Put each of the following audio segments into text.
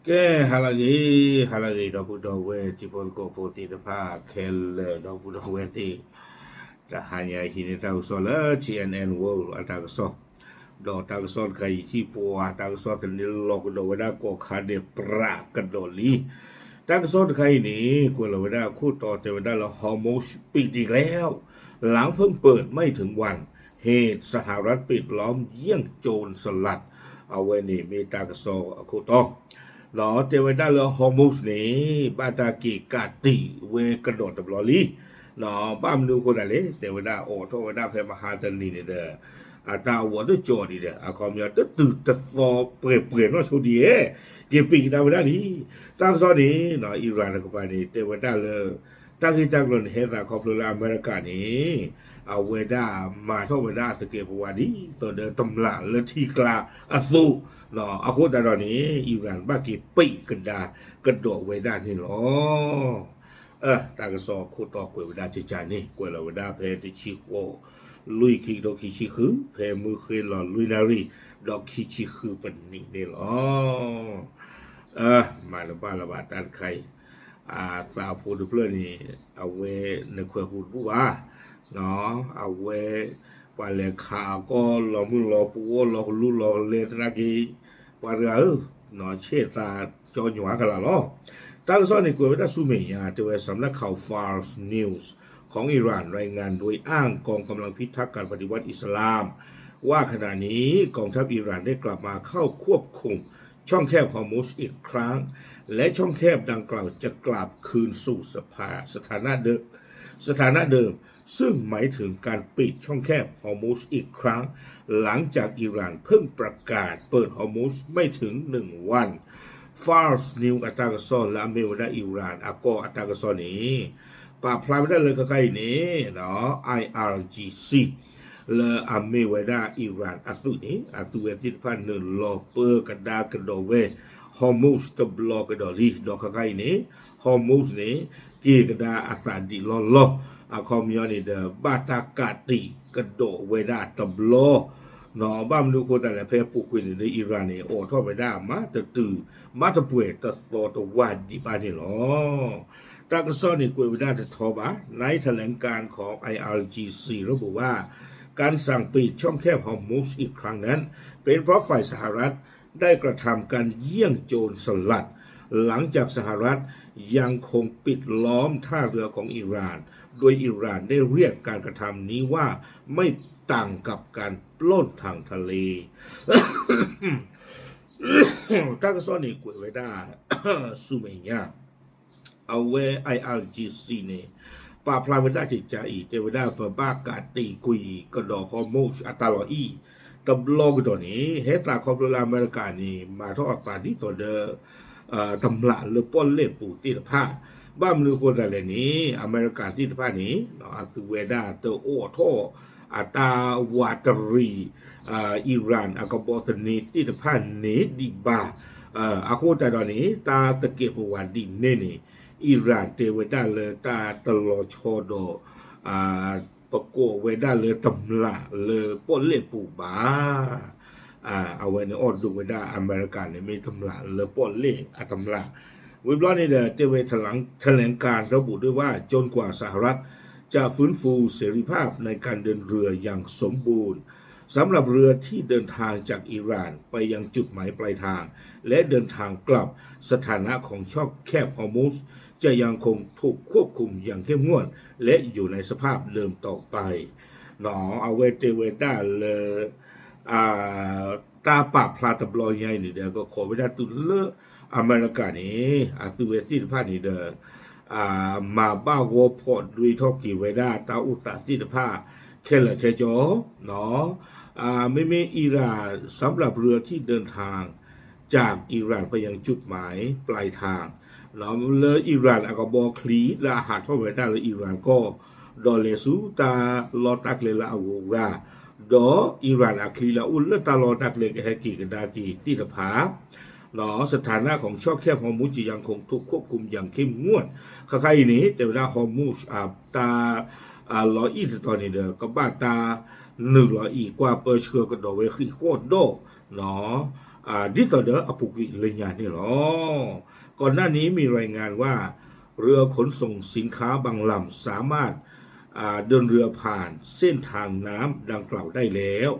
ကဲ, ဟါလၢအဂ့ၤ, ဟါလၢအဂ့ၤ ဒီပုၢ်ဒီဝဲၢ်တံၤဖိသကိးဖိသ့ၣ်တဖၣ်ခဲလၢာ် ဒီပုၢ်ဒီဝဲၢ်သ့ၣ်, တဟါညါအံၤဟံးန့ၢ်တၢ်ကစီၣ်လၢ T N N World အတၢ်ကစီၣ်, ဒီးတၢ်ကစီၣ်တခါအံၤထံၣ်ပှၤ တၢ်ကစီၣ်သန့ၤလီၤကဒီးဝဲဒၣ်ကိးခါဒဲးပြးကဒီးလံ. တၢ်ကစီၣ်တခါအံၤန့ၣ် ကွဲးလီၤဝဲဒၣ်အခိၣ်တီတဲဝဲဒၣ်လၢ ฮอร์มุซปิดอีกแล้ว หลังเพิ่งเปิดไม่ถึงวัน เหตุสหรัฐปิดล้อมเยี่ยงโจรสลัด အဝဲန့ၣ်မ့ၢ်တၢ်ကစီၣ်အခိၣ်တီ ဒီးတဲဝဲဒၣ်လၢ ฮอร์มุซ န့ၣ် ဘၣ်တၢ်က့ၤကးတံာ်ဝဲကဒီးတဘျီလံ. ဘၣ်မနုၤအဃိသတးလဲၣ်, တဲဝဲဒၣ်အိးထီၣ်ဝဲဒၣ်ဖဲမဟါတနံၤန့ၣ်ဒီး အတၢ်အဝီတကၠီၤဒံးဒီး အခီပညီတတုၤတသီပှဲၤပှဲၤနီၣ်ဆိဒံးဧဲ, က့ၤပံးကဒါဝဲဒၣ်လံ. တၢ်ကစီၣ်န့ၣ် အံရၣ်တကပၤန့ၣ် တဲဝဲဒၣ်လၢ တၢ်ဂ့ၢ်တၢ်ကျိၤန့ၣ် ဟဲသးခီဖျိလၢအမဲရကၤန့ၣ် အဝဲဒၣ်မၤထီၣ်ဝဲဒၣ်အသကဲးပဝးဒ်သိးဒီးတမျးလၢထံကျါအသိး, အဃိသတးဒီးန့ၣ် အံရၣ်ဘၣ်က့ၤပံးကဒါကဒီးဝဲဒၣ်န့ၣ်လီၤ. တၢ်ကစီၣ်ခိၣ်တီကွဲးဝဲဒၣ်ကကန့ၣ် ကွဲးလီၤဝဲဒၣ်ဖဲတဆံဃိး လွံၢ်ခံကထိခံဆံဃု ဖဲမုၢ်ဃ့လီၤလွံၢ်နၣ်ရံၣ် ဒီးခံဆံဃုပနံးန့ၣ်လီၤ. မၤတဘၣ်လၢၤဘၣ်တၢ်တခါအံၤ, အသးဖိတဖျၢၣ်န့ၣ် အဝဲနခွဲးဟူးတဘူၣ်ဘၣ်, အဝဲ ပှၤလဲၤခးအကီၢ်လီၤမုၢ်လီၤပှီၢ်လီၤကလူလီၤကလဲသနာ်က့, ပှၤတဂၤဧၢ, ဆဲးသးကၠီညွၤကလာ်လီၤ. တၢ်ကစီၣ်န့ၣ်ကွဲးဝဲဒၣ်ဆူမဲာ်ညါ တဲဝဲ สำนักข่าว Fars News ของอิหร่านรายงานโดยอ้างกองกำลังพิทักษ์การปฏิวัติอิสลาม ว่าขณะนี้กองทัพอิหร่านได้กลับมาเข้าควบคุมช่องแคบฮอร์มุซอีกครั้ง และช่องแคบดังกล่าวจะกลับคืนสู่สภา สถานะเดิม สถานะเดิม ซึ่งหมายถึงการปิดช่องแคบฮอร์มุซอีกครั้ง หลังจากอิหร่านเพิ่งประกาศเปิดฮอร์มุซไม่ถึงหนึ่งวัน Fars News အတၢ်ကစီၣ်လၢအမ့ၢ်ဝဲဒၣ်အံရၣ်အကီၢ်အတၢ်ကစီၣ်န့ၣ် ပာ်ဖျါဝဲဒၣ်လၢခဲခါအံၤန့ၣ် I R G C လၢအမ့ၢ်ဝဲဒၣ်အံရၣ်အသုးန့ၣ် အသုးဝဲသ့ၣ်တဖၣ်နုာ်လီၤပၢကဒါကဒီးဝဲ Hormuz တဘျီကဒီးလံ ဒီးခဲခါအံၤန့ၣ် Hormuz န့ၣ် က့ၤကဒါအသးဒံးလီၢ်လီၢ် အခီပညီန့ၣ်ဒီး ဘၣ်တၢ်ကးတံာ်ကဒီးဝဲဒၣ်တဘျီ ဘၣ်မနုၤအဃိသတးလဲၣ် ဖဲအပူၤကွံာ်န့ၣ်ဒီး အံရၣ်န့ၣ် အိးထီၣ်ဝဲဒၣ်မၤတတုၤ မၤတပှဲၤတသီတဝၢ်ဒံးဘၣ်န့ၣ်လီၤ. တၢ်ကစီၣ်န့ၣ်ကွဲးဝဲဒၣ်တထီဘၣ် ในแถลงการณ์ของ I R G C ระบุว่า การสั่งปิดช่องแคบฮอร์มุซอีกครั้งนั้น เป็นเพราะฝ่ายสหรัฐได้กระทำการเยี่ยงโจรสลัด หลังจากสหรัฐยังคงปิดล้อมท่าเรือของอิหร่าน โดยอิหร่านได้เรียกการกระทำนี้ว่าไม่ต่างกับการปล้นทางทะเล တၢ်ကစီၣ်န့ၣ်ကွဲးဝဲဒၣ်ဆူမဲာ်ညါ အဝဲ I R G C န့ၣ် ပာ်ဖျါဝဲဒၣ်ကကါအံၤ တဲဝဲဒၣ်ပဘၣ်ကးတံာ်ကွံာ်ကဒီး Hormuz အတၢ်လီၤအံၣ် တဘျီကဒီးန့ၣ် ဟဲသးခီဖျိလၢအမဲရကၤန့ၣ် မၤထီၣ်အသးဒ်သိးဒီး တမျးလၢပီၣ်လဲၣ်ပူၤသ့ၣ်တဖၣ် ဘၣ်မနုၤအဃိသတးလဲၣ်န့ၣ် အမဲရကၤသ့ၣ်တဖၣ်န့ၣ် အသုဝဲဒၣ်တအိးထီၣ် အတၢ်ဝးတရံး အံရၣ်အကဘီသန့သ့ၣ်တဖၣ်န့ၣ်ဒံးဘၣ် အဃိသတးဒီးန့ၣ် တၢ်သကဲးပဝးဒ်န့ၣ်န့ၣ် အံရၣ်တဲဝဲဒၣ်လၢတၢ်တလီၤဆီဒီး ပကိးဝဲဒၣ်လၢတမျးလၢပီၣ်လဲၣ်ပူၤဘၣ် အဝဲန့ၣ်အီၣ်ဒိးဝဲဒၣ်အမဲရကၤန့ၣ် မ့ၢ်တမျးလၢပီၣ်လဲၣ်အတမျး ဝံၤဘျီန့ၣ်ဒီး တဲဝဲ แถลงการระบุด้วยว่า จนกว่าสหรัฐจะฟื้นฟูเสรีภาพในการเดินเรืออย่างสมบูรณ์ สำหรับเรือที่เดินทางจากอิหร่านไปยังจุดหมายปลายทาง และเดินทางกลับ สถานะของช่องแคบฮอร์มุซจะยังคงถูกควบคุมอย่างเข้มงวด และอยู่ในสภาพเดิมต่อไป အဝဲတဲဝဲဒၣ်လၢ တၢ်ပာ်ဖျါတဘျီညါအံၤန့ၣ်ဒီး ကခိးဝဲဒၣ်တုၤလၢအမဲရကၤန့ၣ် အသုဝဲသ့ၣ်တဖၣ်န့ၣ်ဒီး မၤဘၣ်ဂီၢ်ဖီၣ်ဒွဲထီၣ်က့ၤဝဲဒၣ်တၢ်အိၣ်သးသ့ၣ်တဖၣ် ခဲလၢာ်ခဲဆ့ မ့မ့ၢ်အံရၣ် สำหรับเรือที่เดินทางจากอิหร่านไปยังจุดหมายปลายทาง လၢအံရၣ်အကဘီချံလၢအဟးထီၣ်ဝဲဒၣ်လၢအံရၣ်ကီၢ် ဒီးလဲၤဆူတၢ်လီၢ်တၢ်ကျဲလၢအဂုၤအဂၤ ဒီးအံရၣ်အချံလၢအအိၣ်လၢတၢ်လီၢ်တၢ်ကျဲကဟဲက့ၤကဒါက့ၤသ့ၣ်တဖၣ် สถานะของช่องแคบฮอร์มุซจะยังคงถูกควบคุมอย่างเข้มงวด ခဲခါအံၤန့ၣ် တဲဝဲဒၣ် Hormuz အတၢ် အလီၤအံၣ်တတီၤန့ၣ်ဒီး ကဘၣ်တၢ်နုာ်လီၤအံၤကွၢ်ပၢဆှၢကဒီးဝဲဃံးဃီၣ်ဒီး ဒ်သိးဒီးအပူၤကွံာ်လၢညါန့ၣ်လီၤ. ก่อนหน้านี้มีรายงานว่าเรือขนส่งสินค้าบางลำสามารถ อ่า เดินเรือผ่านเส้นทางน้ำดังกล่าวได้แล้ว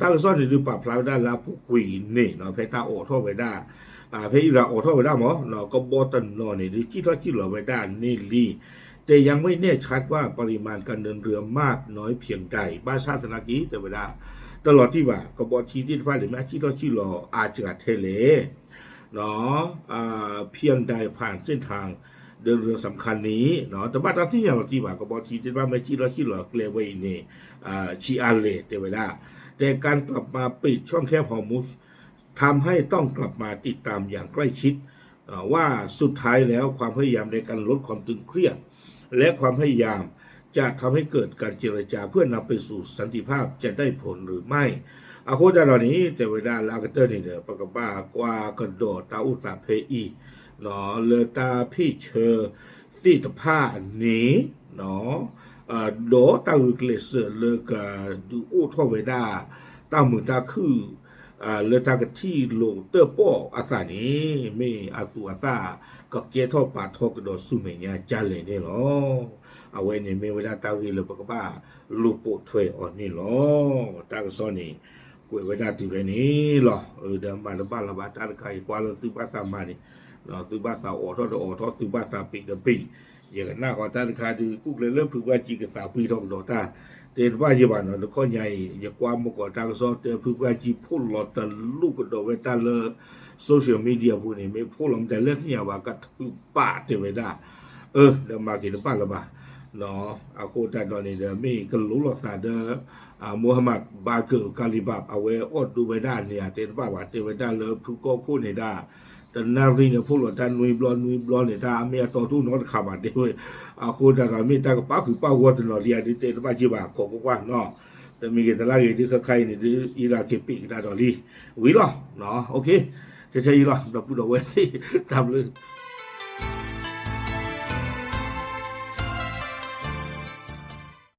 တၢ်ကစီၣ်န့ၣ်ဒုးပာ်ဖျါဝဲဒၣ်လၢအပူၤကွံာ်န့ၣ် ဖဲတၢ်အိးထီၣ်ဝဲဒၣ် ဖဲအံၤရၣ်အိးထီၣ်ဝဲဒၣ်မ့ၢ် ကဘီတနီၤန့ၣ်ဒုး ကံၣ်ထီၣ်ကံၣ်လီၤဝဲဒၣ်န့ၣ်လံ แต่ยังไม่แน่ชัดว่าปริมาณการเดินเรือมากน้อยเพียงใด ဘၣ်ဆၣ်သနာ်က့ တဲဝဲဒၣ် တလီၤတံၢ်ဘၣ် ကဘီထံသ့ၣ်တဖၣ်န့ၣ် မ့ၢ်အကံၣ်ထီၣ်ကံၣ်လီၤအါစှၤထဲလဲၣ် เพียงใดผ่านเส้นทางเดินเรือสำคัญนี้ တဘၣ်တၢ်သ့ၣ်ညါလီၤတံၢ်ဘၣ် ကဘီထံသ့ၣ်တဖၣ် မ့ၢ်ကံၣ်ထီၣ်ကံၣ်လီၤကျဲဝဲအံၤန့ၣ် ဆံးအါလဲၣ် တဲဝဲဒၣ် แต่การกลับมาปิดช่องแคบฮอร์มุซทำให้ต้องกลับมาติดตามอย่างใกล้ชิด ว่าสุดท้ายแล้วความพยายามในการลดความตึงเครียด และความพยายามจะทำให้เกิดการเจรจาเพื่อนำไปสู่สันติภาพจะได้ผลหรือไม่ အဃိသတးဒီးန့ၣ် တဲဝဲဒၣ်လၢအကတၢၢ်န့ၣ်ဒီး ပကဘၣ်ကွၢ်ကဒီးတၢ်အိၣ်သးဖဲအံၤ လၢတၢ်ဖ့ၣ်ဆၢသ့ၣ်တဖၣ်န့ၣ် ဒီးတၢ်ဂုာ်ကျဲးစၢးလၢကဒုးအိၣ်ထီၣ်ဝဲဒၣ် တၢ်မုာ်တၢ်ခုၣ် လၢတၢ်ကထံၣ်လိာ်တၢၣ်ပီၣ်အသးန့ၣ် မ့ၢ်အသူၣ်အသးကကဲထီၣ်ပာ်ထီၣ်ကဒီးဆူမဲာ်ညါကလဲာ်န့ၣ်လီၤ. အဝဲန့ၣ်မ့ၢ်ဝဲဒၣ်တၢ်ဂ့ၢ်လၢပကဘၣ်လူၤပိာ်ထွဲအီၤန့ၣ်လီၤ. တၢ်ကစီၣ်န့ၣ် ကွဲးဝဲဒၣ်တုၤဖဲန့ၣ်လီၤ. ဒီးမၤတဘၣ်လၢၤဘၣ် တၢ်တခါအံၤကွၢ်လၢသုဘၣ်သးမၤန့ၣ် သုဘၣ်သးအိးထီၣ်ဒီးအိးထီၣ် သုဘၣ်သးပံးဒီးပံး ယကနၣ်ဃီတၢ်တခါဒုး ကူၣ်ကျဲၤလၢဖုပှၢ်ကံကသးပှံထီၣ်ကဒီးတၢ် တဲတဘၣ်ယဘၣ်နီၤ တခီညါအံၤ ယကွၢ်မုၢ်ကီးတၢ်ကစီၣ်တဲဖုပှၢ်ကံဖှိၣ်လီၤတလူၣ်ကဒီးဝဲတၢ်လၢ social media ပူၤန့ၣ် မ့ၢ်ဖှိၣ်လီၤမတၤလဲၣ်သ့ၣ်ညါဘၣ် ကထုးပာ်တဲဝဲဒၣ် အၢ ဒီးမၤက့ၤတဘၣ်လၢၤဘၣ် အဃိသတးဒီးန့ၣ်ဒီး မ့ၢ်ကလိၤလိာ်သးဒီး Mohammad Baker Kalibaf အဝဲအီၣ်ဒိဝဲဒၣ်န့ၣ် တဲတဘၣ်ဘၣ် တဲဝဲဒၣ်လၢဖုကီၢ်ခိၣ်န့ၣ်ဒၣ် တနၣ်ရံၣ်န့ၣ် ဖှိၣ်လီၤတၢ်နွံဘျီနွံဘျီန့ၣ် တၢ်အမ့ၢ်အတီတအိၣ်နီတခါဘၣ် တဲဝဲ အဃိသတးဒီး မ့ၢ်တၢ်ကပာ်ဃုာ်ပာ်ဂီၢ်တနီၤလံဧါဒုး တဲတဘၣ်က့ၤဘၣ် ခိးကွၢ်ကွၢ်နီၤ တမံၤဂ့ၤတလါဂ့ၤဒုး ခါခါအံၤန့ၣ်ဒုး အံၤရၣ်က့ၤပံးကဒါဒီးလံ ဝံၤလီၤ ထဲထဲအံၤလီၤ ဒီပုၢ်ဒီဝဲၢ်သ့ၣ် တၢ်ဘျုး